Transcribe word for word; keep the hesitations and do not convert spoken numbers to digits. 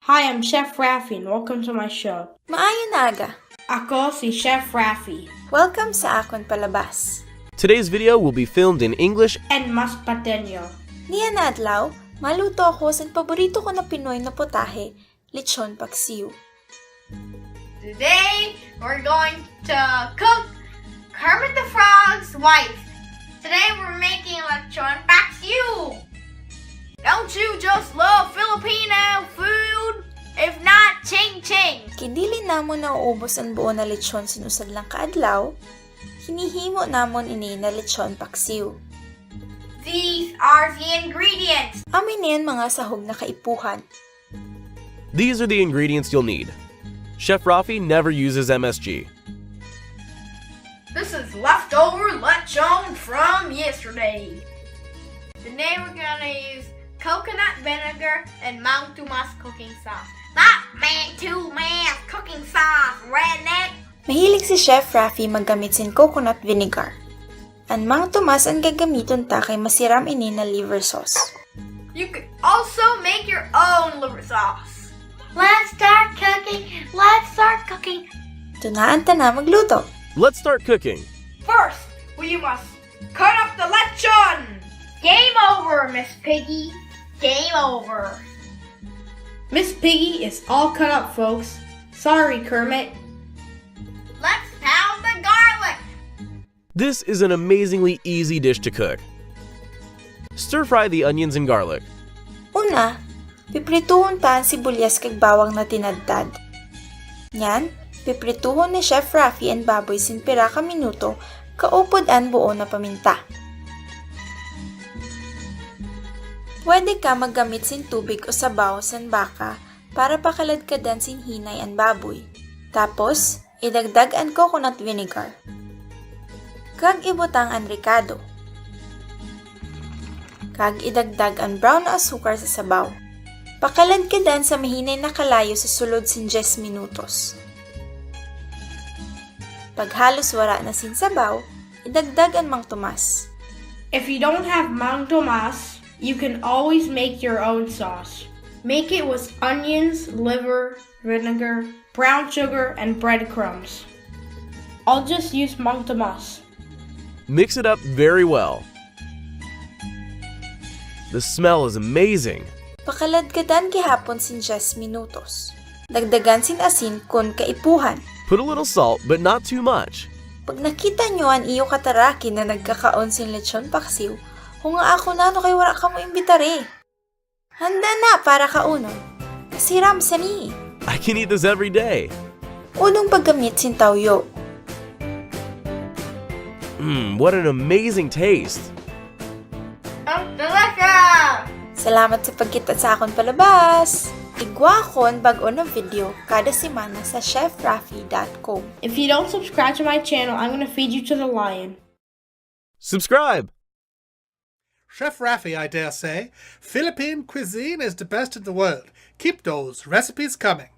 Hi, I'm Chef Rafi and welcome to my show. Maayong aga. Ako si Chef Rafi. Welcome sa akon palabas. Today's video will be filmed in English and Masbateño. Niyan a adlaw, maluto ako san paborito ko na Pinoy na potahe, lechon paksiw. Today, we're going to cook Kermit the Frog's wife. Today, we're making lechon paksiw. Don't you just love Filipino food? If not, ching ching. Ken dili namon nauubos an buo na lechon sin usad lang ka adlaw, hinihimo namon ini na lechon paksiw. These are the ingredients. Amo ini an mga sahog na kaipuhan. These are the ingredients you'll need. Chef Rafi never uses M S G. This is leftover lechon from yesterday. Today we're gonna use coconut vinegar and Mang Tomas cooking sauce. Not Mang Tomas cooking sauce, redneck. Mahilig si Chef Rafi maggamit sin coconut vinegar. An Mang Tomas an gagamiton ta kay masiram ini na liver sauce. You could also make your own liver sauce. Let's start cooking. Let's start cooking. Tunaan ta na magluto. Let's start cooking. First, we must cut up the lechon. Game over, Miss Piggy. Game over. Miss Piggy is all cut up, folks. Sorry, Kermit. Let's pound the garlic. This is an amazingly easy dish to cook. Stir fry the onions and garlic. Una, piprituhon ta an sibulyas kag bawang na tinadtad. Niyan, piprituhon ni Chef Rafi an baboy sin pira ka minuto, kaupod an buo na paminta. Pwede ka maggamit sin tubig o sabaw san baka para pakaladkadan sin hinay an baboy. Tapos, idagdag an coconut vinegar. Kag ibutang an rekado. Kag idagdag an brown na asukar sa sabaw. Pakaladkadan sa mahinay na kalayo sa sulod sin dyes minutos. Pag halos wara na sin sabaw, idagdag an Mang Tomas. If you don't have Mang Tomas, you can always make your own sauce. Make it with onions, liver, vinegar, brown sugar, and breadcrumbs. I'll just use Mang Tomas. Mix it up very well. The smell is amazing. Pakaladkadan gihapon sin dyes minutos. Dagdagan sin asin kon kaipuhan. Put a little salt, but not too much. Pag nakita nyo an iyo kataraki na nagkakaon sin lechon paksiw, hunga ako na no kay wara kamo imbitare. Handa na para kaunon. Masiram sani. I can eat this every day. Udong paggamit sin tawyo. Mmm, what an amazing taste. Ang talaga! Salamat sa pagkita sa akon palabas. Igwa akon bag-o na video kada semana sa chef rafi dot com. If you don't subscribe to my channel, I'm gonna feed you to the lion. Subscribe! Chef Rafi, I dare say, Philippine cuisine is the best in the world. Keep those recipes coming.